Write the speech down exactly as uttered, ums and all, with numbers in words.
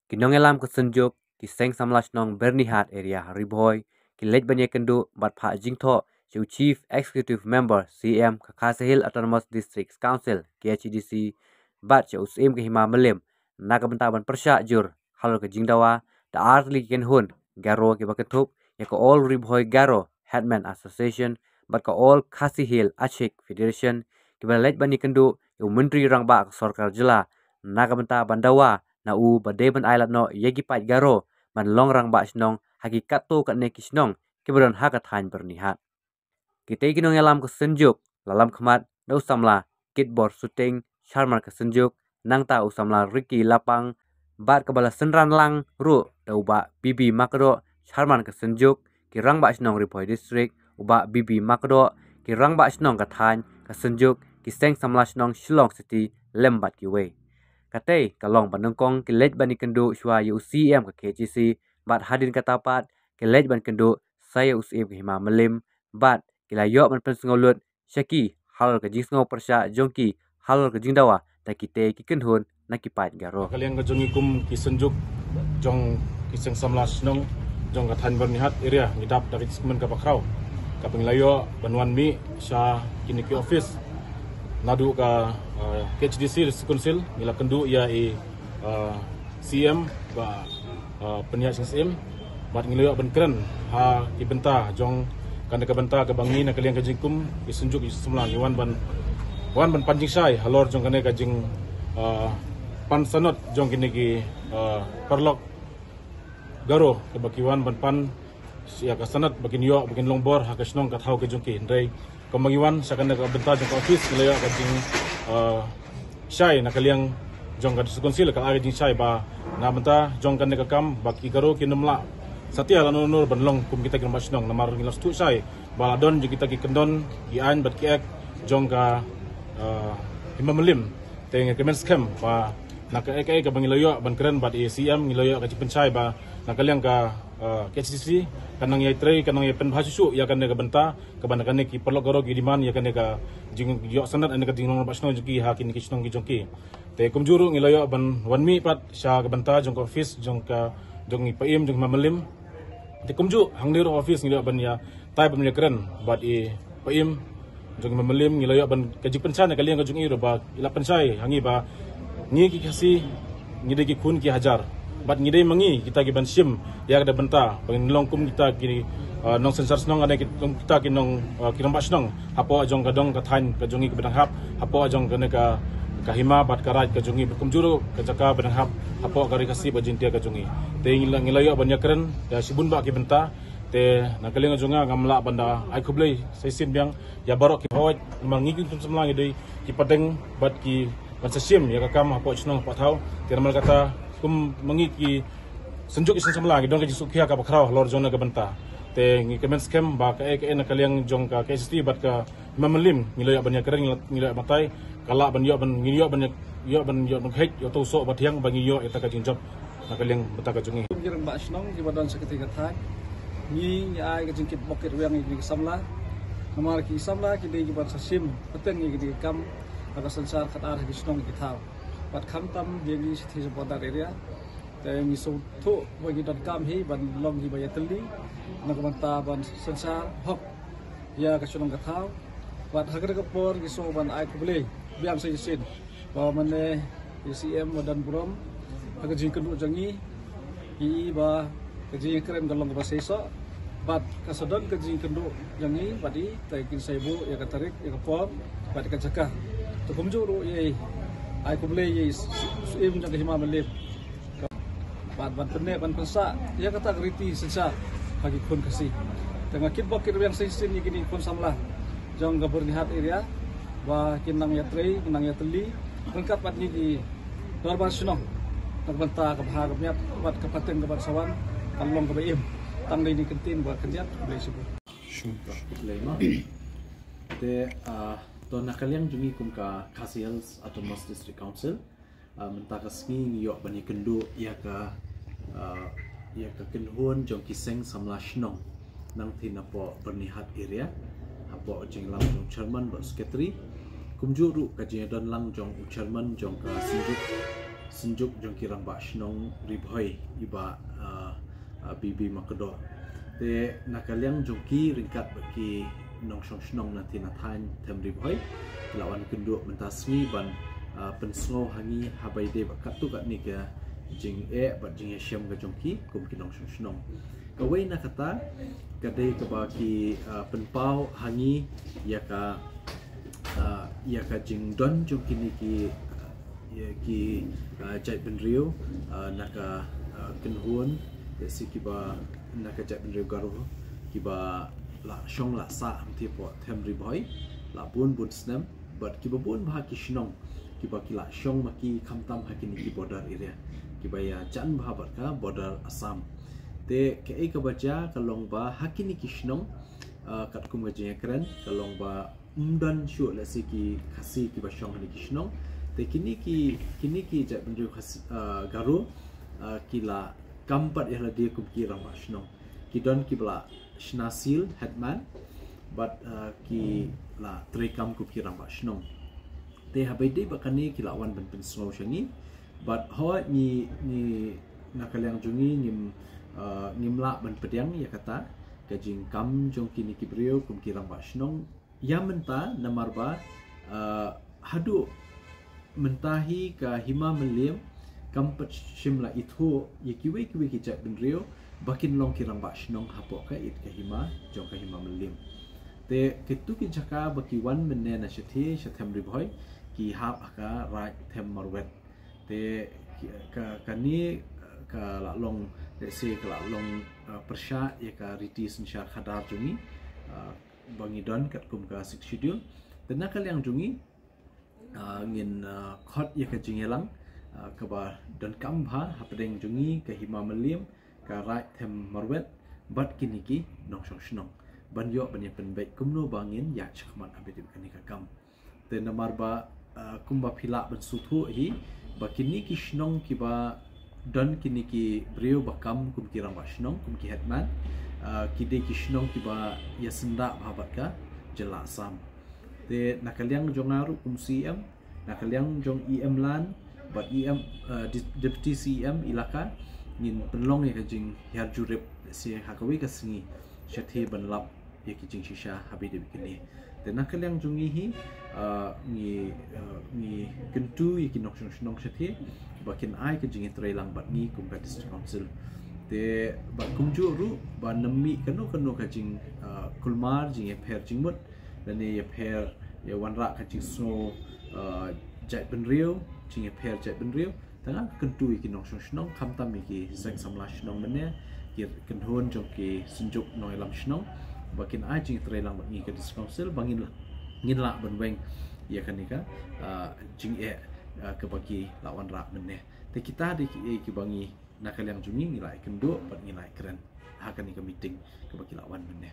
Ki nongïalam ka Synjuk, ki Seng Samla Shnong Byrnihat Area ha Ri Bhoi, ki leit ban ïakynduh bad phah jingthoh sha u Chief Executive Member C M ka Khasi Hills Autonomous District Council, K H A D C, bad sha u Syiem ka Hima Mylliem, na ka bynta ban pyrshah jur halor ka jingdawa da ar tylli ki kynhun Garo kiba kynthup ïa ka All Ri Bhoi Garo Headman Association bad ka All Khasi Hills Achik Federation, kiba la leit ban ïakynduh ïa u Myntri Rangbah ka Sorkar Jylla na ka bynta ban dawa na u ba dei ban ailad noh ïa ki paid Garo ban long Rangbah Shnong ha ki katto katne ki shnong kiba don ha ka thaiñ Byrnihat. Kitei ki nongïalam ka Synjuk la lam khmat da u samla Kitbor Suting, Chairman ka Synjuk, nangta u samla Ricky Lapang, bad kaba la synran lang ruh da u Bah B B Makdoh, Chairman ka Synjuk, ki Rangbah Shnong Ri Bhoi District, u Bah B B Makdoh, ki Rangbah Shnong ka thaiñ ka Synjuk, ki Seng Samla Shnong Shillong City lem bad kiwei. Katei ka long ba nyngkong ki leit ban ïakynduh shuwa ïa u C M ka K H A D C, bad hadien kata pat ki leit ban kynduh sa ïa u Syiem ka Hima Mylliem, bad ki la ïoh ban pynsngewlut sha ki halor ka jingsngew pyrshah jong ki halor ka jingdawa da kitei ki kynhun na ki paid Garo. Ka liang ka jong ngi kum ki Synjuk jong ki Seng Samla Shnong jong ka thaiñ Byrnihat Area, ngi dap da ka jingkmen kaba khraw kaba ngi la ïoh ban wan mih sha kine ki office naduh ka, uh, K H A D C District Council, ngi la kynduh ïa i, uh, C M ba, uh, Pynïaid Sing Syiem, bad ngi la ïoh ban kren ha ki bynta jong kane ka bynta kaba ngi na ka liang ka jingkum ki Synjuk ki Samla ngi wan ban, wan ban pan jingshai halor jong kane ka jing, uh, pan sanad jong kine ki, uh, paralok Garo kaba ki wan ban pan ïa ka sanad ba kin ïoh ba kin long bor ha ka shnong ka thaw ka jong ki. Hynrei kumba ngi wan sha kane ka bynta jong ka office ngi la ïoh ka jing, uh, shai na ka liang jong ka District Council, ka la ai ka jingshai ba na bynta jong kane ka kam ba ki Garo kin ym lah satia lano lano ban long kum kita ki rangbah shnong, namar ngi la sngewthuh shai ba la don jong kita ki kyndon, ki aiñ bad ki act jong ka, uh, Hima Mylliem. Te ngi kmen skhem ba na kaei kaei kaba ngi la ïoh ban kren bad i C M, ngi la ïoh ka jingpynshai ba na ka liang ka, uh, K H A D C kan nang ïai trei, kan nang ïai pynbha shuh shuh ïa kane ka bynta kaba na kane ki paralok Garo ki demand ïa kane ka jingïoh sanad, ane ka jinglong rangbah shnong jong ki ha kine ki shnong ki jong ki. Te kumjuh ruh ngi la ïoh ban wan mih pat sha ka bynta jong ka office jong ka, jong i Paiem jong Hima Mylliem. Te kumjuh hangne ruh office ngi la ïoh ban ïa tai ban ïa kren bad i Paiem jong Hima Mylliem, ngi la ïoh ban ka jingpynshai na ka liang ka jong i ruh ba i la pynshai ha ngi ba ngi ki Khasi ngi dei ki khun ki hajar, bad ngi dei ma ngi kita ki ban shim ïa ka bynta ba ngin long kum kita ki, uh, nongsynshar shnong, ane ki, kum kita ki nong, uh, ki rangbah shnong hapoh jong ka dong ka thaiñ ka jong ngi kaba dang hap, hapoh jong kane ka, ka hima bad ka raij ka jong ngi, kumjuh ruh ka jaka ba dang hap hapoh ka Ri Khasi bad Jaiñtia ka jong ngi. Te ngi la, ngi la ïoh ban ïa kren ïa shibun bah ki bynta. Te na ka liang jong nga ngam lah ban da ai khublei sa shisien biang ïa baroh ki paid, namar ngi ki kum samla ngi dei ki pateng bad ki ban sa shim ïa ka kam hapoh shnong hapoh thaw. Te namar kata kum ma ngi ki Synjuk ki Seng Samla ngi don ka jingsngewkhia kaba khraw halor jong kane ka bynta. Te ngi kmen skhem ba kaei kaei na ka liang jong ka K H A D C bad ka Hima Mylliem ngi la ïoh ban ïa kren, ngi la, ngi la ïoh batai, ka lah ban ïoh ban, ngi ïoh ban ïa, ïoh ban ïoh ban kheiñ ïa uto u soh ba thiang ba ngi ïoh ïa kata ka jingjop na ka liang bynta ka jong ngi. Ki rangbah shnong kiba don sha katei ka thaiñ, ngi, ngi ai ka jingkit bok kit rwiang ïa ki samla. Namar ki samla ki dei kiba sa shim pateng ïa kine ki kam ha ka synshar khatar ha ki shnong ki thaw. Bad khamtam ïa ngi shatei sha border area. Te ngi sngewthuh ba ngi donkam hi ban long kiba ïatylli na ka bynta ban synshar hok ïa ka shnong ka thaw. Bad ha kane ka por ngi sngewbha ban ai khublei biang sa shisien ba mane ïa i C M ba don burom ha ka jingkynduh jong ngi, ïa i ba ka jingkren ka long kaba seisoh bad ka sa don ka jingkynduh jong ngi bad i, te kin sa ïa buh ïa ka tarik, ïa ka por bad ka jaka. Te kumjuh ruh ïa i ai khublei ïa i Syiem jong ka Hima Mylliem. Ban, ban pynneh, ban pynsah ïa kata ka riti synshar ha ki khun Khasi. Te nga kit bok kit rwiang sa shisien ïa kine ki khun samla jong ka Byrnihat area ba kin nang ïatrei, kin nang ïatylli ryngkat bad ngi ki dorbar shnong na ka bynta ka bha ka miat bad ka pateng ka ban sa wan kan long kaba im. Tang dei ïa kine ki ktien ba khyndiat. Khublei shibun. Khublei ma. Te, ah, to na ka liang jong ngi kum ka Khasi Hills Autonomous District Council, ah, mynta ka sngi ngi ïoh ban ïakynduh ïa ka, ah, ïa ka kynhun jong ki Seng Samla Shnong nangtei napoh Byrnihat area, hapoh jingïalam jong u chairman bad secretary. Kumjuh ruh ka jingïadon lang jong u chairman jong ka Synjuk Synjuk jong ki Rangbah Shnong Ri Bhoi, i Bah, uh, uh, B B Makdoh. Te na ka liang jong ki ryngkat bad ki nongshong shnong na thaiñ na thaiñ them Ri Bhoi, ki la wan kynduh mynta sngi ban, uh, pynsngew ha ngi ha ba ïadei bad katto katne ka jingeh bad jingïashem ka jong ki kum ki nongshong shnong. Kawei na kata ka dei kaba ki, uh, pynpaw ha ngi ïa ka, uh, ïa ka jingdon jong kine ki, uh, ïa ki, uh, jaitbynriew, uh, na ka, uh, kynhun, ïa si kiba na ka jaitbynriew Garo, kiba la shong la sah hangtei hapoh them Ri Bhoi la bun bun snem, bad kiba bun bha ki shnong kiba ki la shong ma ki, khamtam ha kine ki border area, kiba ïajan bha bad ka border Assam. Te kaei kaba jia ka long ba ha kine ki shnong, uh, katkum ka jingïakren, ka long ba ym don shuh lehse ki Khasi kiba shong ha kine ki shnong. Te kine ki, kine ki jaitbynriew Khasi, uh, Garo, uh, ki la kam pat ïa lade kum ki Rangbah Shnong. Ki don kiba la shna seal headman, bad, uh, ki la treikam kum ki Rangbah Shnong. Te ha ba ïadei bad kane ki la wan ban pynsngew sha ngi, bad hooid ngi, ngi na ka liang jong ngi ngim, uh, ngim lah ban pdiang ïa kata ka jingkam jong kine ki briew kum ki Rangbah Shnong ïa mynta, namar ba, uh, haduh mynta hi ka Hima Mylliem kam pat shym la ithuh ïa kiwei kiwei ki jaitbynriew ba kin long ki Rangbah Shnong hapoh ka it ka hima jong ka Hima Mylliem. Te kito ki jaka ba ki wan mynne na shathie sha them Ri Bhoi, ki hap ha ka Raid them Marwet. Te ki, ka, kane ka la long, lehse ka la long, uh, pyrshah ïa ka riti synshar khadar jong ngi, uh, ba ngi don katkum ka Sixth Schedule. Te na ka liang jong ngi, uh, ngin, uh, khot ïa ka jingïalang, uh, kaba donkam bha hapdeng jong ngi, ka Hima Mylliem, ka Raid them Marwet, bad kine ki nongshong shnong, ban ïoh ban ïa pynbeit kumno ba ngin ïaid shakhmat ha ba ïadei bad kane ka kam. Te namar ba, uh, kumba phi lah ban sngewthuh hi ba kine ki shnong kiba don kine ki briew ba kam kum ki Rangbah Shnong, kum ki headman, uh, ki dei ki shnong kiba ïasyndah bha bad ka jylla Assam. Te na ka liang jong nga ruh kum C E M, na ka liang jong E M Land bad E M, uh, Deputy C E M Elaka, ngin pynlong ïa ka jinghiar jurip, lehse ha kawei ka sngi, shathie ban lap ïa ki jingshisha ha ba ïadei bad kine. Te na ka liang jong ngi hi, uh, ngi, uh, ngi kyntu ïa ki nongshong shnong shathie ba kin ai ka jingïatreilang bad ngi kum ka District Council. Te bad kumjuh ruh ba ym mih kano kano ka jing, uh, kulmar, jingïapher jingmut, lane ïapher, ïawanrah ka jingsngew, uh, jaitbynriew, jingïapher jaitbynriew, tang nga kyntu ïa ki nongshong shnong, khamtam ïa ki seng samla shnong mynne, ki kynhun jong ki synjuk nongïalam shnong, ba kin ai jingïatreilang bad ngi ka District Council ba ngin lah, ngin lah ban weng ïa kane ka, uh, jingeh, uh, kaba ki la wanrah mynne. Te kita dei kiei kiba ngi na ka liang jong ngi ngi la ïakynduh bad ngi la ïakren ha kane ka meeting kaba ki la wan mynne.